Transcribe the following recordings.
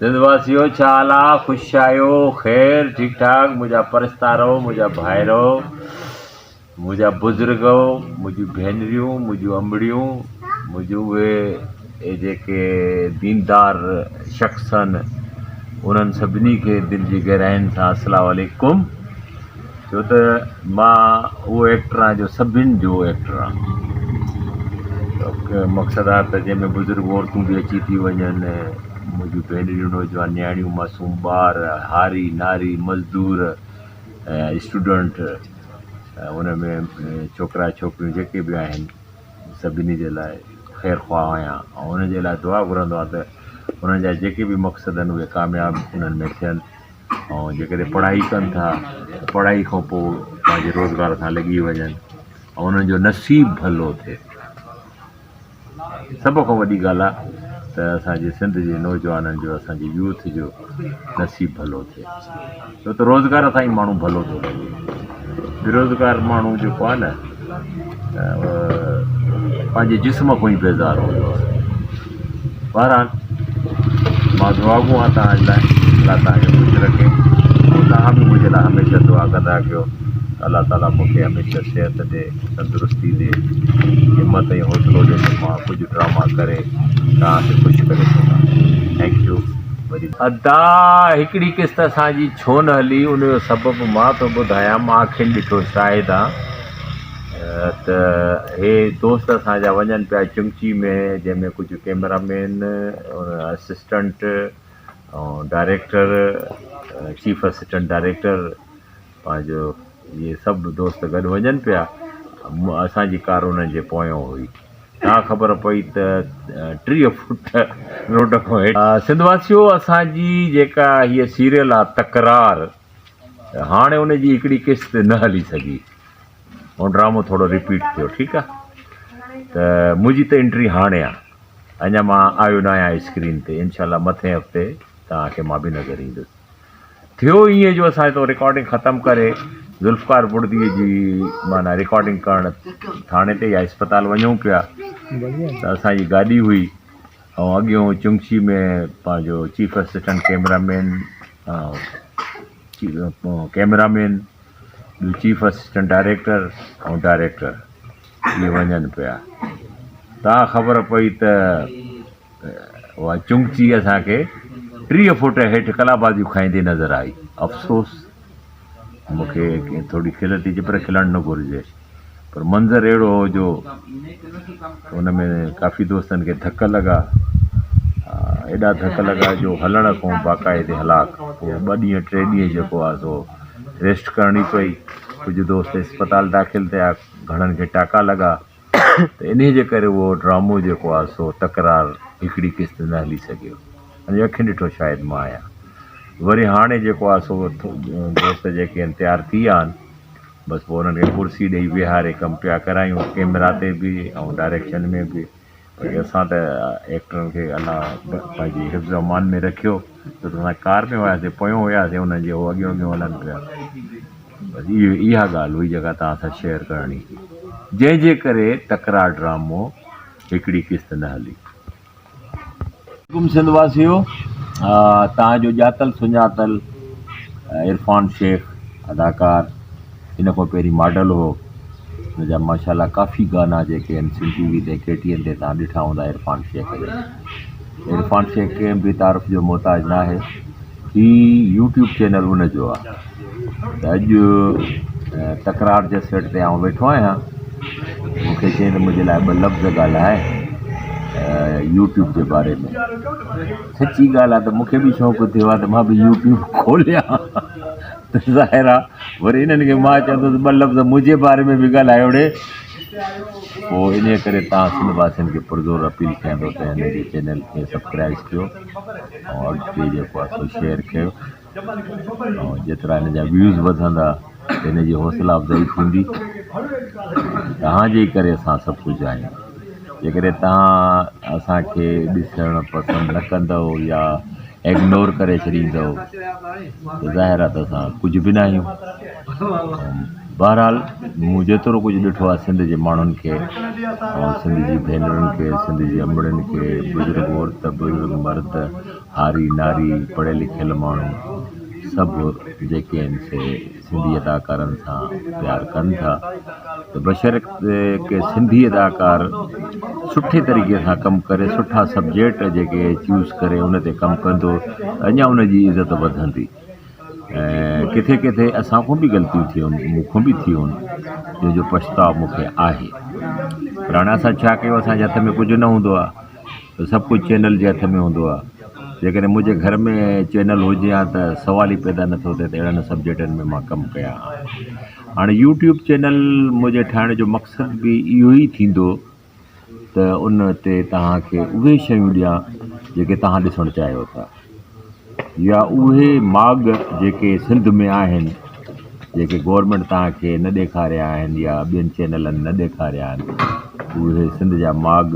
سنڌ واسيو ڇا حال آ خوش آهيو خير ٺيڪ ٺاڪ منهنجا پرستارو منهنجا ڀائرو منهنجا بزرگو منهنجون ڀينريون منهنجون امڙيون منهنجون اهي جيڪي ديندار شخص آهن انهن سڀني کي دل جي گهراين سان السلام عليڪم ڇو ته مان اهو ايڪٽر آهيان جو سڀن جو ايڪٽر آهيان مقصد آهي ته جنهن ۾ بزرگ عورتون به اچي ٿي وڃن منهنجون ڀينريون نوجوان نياڻيون معصوم ٻار هاري ناري مزدور اسٽوڊنٽ ان ۾ ڇوڪرا ڇوڪريون جيڪي به آهن سڀني جي لاء خير خواهه آهيان ۽ انهن جي لاء دعا گهرندو آهيان ته انهن جا جيڪي به مقصد آهن اهي ڪامياب انهن ۾ ٿين ۽ جيڪڏهن پڙهائي ڪن ٿا ته پڙهائي کان پوء پنهنجي روزگار سان لڳي وڃن ۽ انهن جو نصيب ڀلو ٿئي. سڀ کان وڏي ڳالهه آهي ته اسان جي سنڌ جي نوجوانن جو اسان جي يوٿ جو نصيب ڀلو ٿئي ڇو ته روزگار سان ئي ماڻهو ڀلو ٿو لڳي بيروزگار ماڻهو جيڪو آهي نه پنهنجي جسم کان ئي بيزار هوندو آهي. بهرحال مان دعاگو آهيان توهان جي لاء الله توهان کي خوش رکي ۽ توهان به منهنجي لاء هميشه دعا ڪندا ڪيو ته الله تعالي مون کي هميشه صحت ڏي تندرستي ڏي همت ۽ حوصلو ڏي ته مان ڪجهه ڊراما ڪري توهان کي خوش ڪري سگهان thank you وري ادا هڪڙي قسط اسان جي ڇو نه هلي ان جو سبب مان ٿو ٻڌايان مان اکين ڏٺو شاهد آن ته هي دوست اسان جا وڃن پيا چنگچي ۾ جنهن ۾ ڪجهه camera man assistant ۽ director chief assistant director پنهنجو اهي سڀ دوست گڏ وڃن پيا اسان جي ڪار انهن جي پويان هئي تان خبر پئي ته 30 فوٽ روڊ کان هيٺ سنڌ واسيو اسان جي جيڪا هيء سيريل آ تڪرار هاڻي ان جي هڪڙي قسط نه هلي سگهي هو ڊرامو ٿورو رپيٽ ٿيو ٺيڪ آ ته منهنجي ته انٽري هاڻي آ اڃا مان آيو نه آهيان اسڪرين تي انشاء الله مٿين هفتي توهان کي مان به نظر ايندس ٿيو ائين جو اسان هتو رڪارڊنگ ختم ڪري ذوالفقار بڙدي جي معنيٰ رڪارڊنگ ڪرڻ ٿاڻي تي يا اسپتال وڃون پيا ته اسان جي گاڏي هئي ۽ اڳيون چنگچي ۾ پنهنجو chief assistant camera man camera man ٻيو چيف اسسٽنٽ ڊائريڪٽر ۽ ڊائريڪٽر اهي وڃن پيا تان خبر پئي ته اها چنگچي اسان کي 30 فوٽ هيٺ ڪلابازيون کائيندي نظر آئي. افسوس مون کي ٿوري کل ٿي اچي پر کلڻ نه گهرجي پر منظر اهڙو هو جو ان ۾ ڪافي دوستن کي ڌڪ لڳا ايڏا ڌڪ لڳا جو هلڻ کان باقاعدي هلاڪ پوء ٻه ڏينهن ٽي ڏينهن جيڪو آهي سو ريسٽ ڪرڻي پئي ڪجهه دوست اسپتال داخل ٿيا گهڻن کي ٽاڪا لڳا ته انهي جي ڪري اهو ڊرامو جيڪو آهي سو تڪرار هڪڙي قسط نه هلي سگهيو ۽ اکين ڏٺو شاهد مان آهيان وري هاڻي جيڪو آهي سو دوست جيڪي آهن تيار ٿي ويا آهن بس پوء انهن کي ڪرسي ڏئي ويهاري ڪم پيا ڪرايون ڪيمرا تي به ۽ ڊائريڪشن ۾ به باقي اسان ته ايڪٽرن کي الله پنهنجي حفظ امان ۾ رکيو ڇو ته اسان ڪار ۾ هياسي پويون هياسي انهن جي هو اڳيون اڳيون هلن پيا بس اها ڳالهه هئي جيڪا توهان سان شيئر ڪرڻي هئي جنهن جي ڪري تڪرار ڊرامو هڪڙي قسط نه هلي. عليڪم سنڌ واسيو توهان جو ڄاتل سڃاتل عرفان شيخ اداڪار ان کان پهرين ماڊل هو ان جا ماشاء الله ڪافي گانا جيڪي آهن سنڌ ٽي وي تي ڪي ٽي اين تي توهان ڏٺا هوندا عرفان شيخ جا عرفان شيخ ڪنهن به تعارف جو محتاج نه آهي هي يوٽيوب چينل ان جو آهي ته اڄ تڪرار جي سيٽ تي آئون ويٺو آهيان مون کي چيائين ته منهنجي لاء ٻه لفظ ڳالهاء يوٽيوب جي باري ۾ سچي ڳالهه آهي ته مون کي به شوق ٿيو آهي ته مان به يوٽيوب کوليان ته ظاهر آهي وري انهن کي مان چوندس ٻه لفظ منهنجي باري ۾ به ڳالهايو ڙي پوء انهيء ڪري توهان سنڌ واسين کي پرزور اپيل ڪيان ٿو ته هن جي چينل کي سبسڪرائيز ڪيو ۽ اڳتي جيڪو آهي سو شيئر ڪيو ۽ جيترا هن جا ويوز وڌندا ته هن جي حوصلا افزائي ٿيندي. توهان جي ڪري اسان سڀ ڪجهه آهيون. جيڪڏهن توهان اسان کي ڏسڻ پسند نه ڪندؤ يا اگنور ڪري ڇڏيندؤ ته ظاهر آهي ته اسان ڪجهه به نه آهيون. بهرحال مون جيترو ڪجهه ڏٺو آهي سنڌ جي ماڻهن کي ۽ سنڌ جي ڀينرن کي، سنڌ جي امڙين کي، بزرگ عورت، بزرگ مرد. هاري ناري پڙهيل لکيل ماڻهو سڀ جيڪي آهن سي سنڌي اداڪارن سان پيار ڪن ٿا ته بشرطيڪ سنڌي اداڪار سٺي طريقي سان ڪم ڪري سٺا سبجيڪٽ جيڪي چوز ڪري ان تي ڪم ڪندو ته اڃا ان جي عزت وڌندي ۽ ڪٿي ڪٿي اسان کان به غلطيون ٿيون آهن مون کان به ٿيون آهن جنهن جو پڇتاء مون کي آهي پر هاڻي اسان ڇا ڪيون اسان جي هٿ ۾ ڪجهه نه هوندو آهي ته سڀ ڪجهه چينل جي هٿ ۾ هوندو آهي جيڪڏهن منهنجي گهر ۾ چينل هجي ها ته سوال ئي پيدا نٿو ٿئي ته اهڙن سبجيڪٽن ۾ مان ڪم ڪيان ها هاڻي يوٽيوب چينل منهنجي ٺاهڻ جو مقصد به اهو ئي ٿيندو ته ان تي توهان کي اهي شيون ڏيان جيڪي توهان ڏسڻ چاهيو ٿا يا اهي ماڳ جيڪي سنڌ ۾ آهن جيڪي گورنمينٽ توهان کي نه ڏيکاريا آهن يا ٻين چينلن نه ڏيکاريا آهن اهي سنڌ جا ماڳ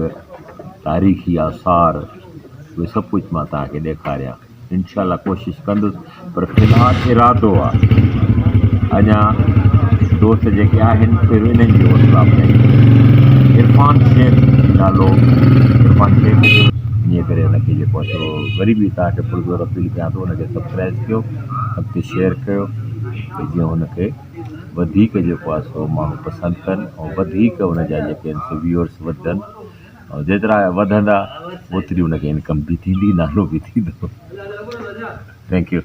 تاريخي آثار اهي سڀ ڪجهه مان توهان کي ڏيکاريان انشاء الله ڪوشش ڪندس پر في الحال ارادو آ اڃا دوست جيڪي آهن پهريون انهن جي حوصلا افزائي ڪريو عرفان شيخ نالو عرفان شيخ انهي ڪري ان کي جيڪو آهي سو وري به توهان کي پرزور اپيل ڪيان ٿو ان کي سبسڪرائب ڪيو اڳتي شيئر ڪيو ته جيئن هن کي وڌيڪ جيڪو آهي سو ماڻهو پسند ڪن ۽ وڌيڪ ان جا جيڪي آهن سو ويورس وڌن ۽ جيترا وڌندا اوتري ان کي انڪم به ٿيندي نالو به ٿيندو thank you.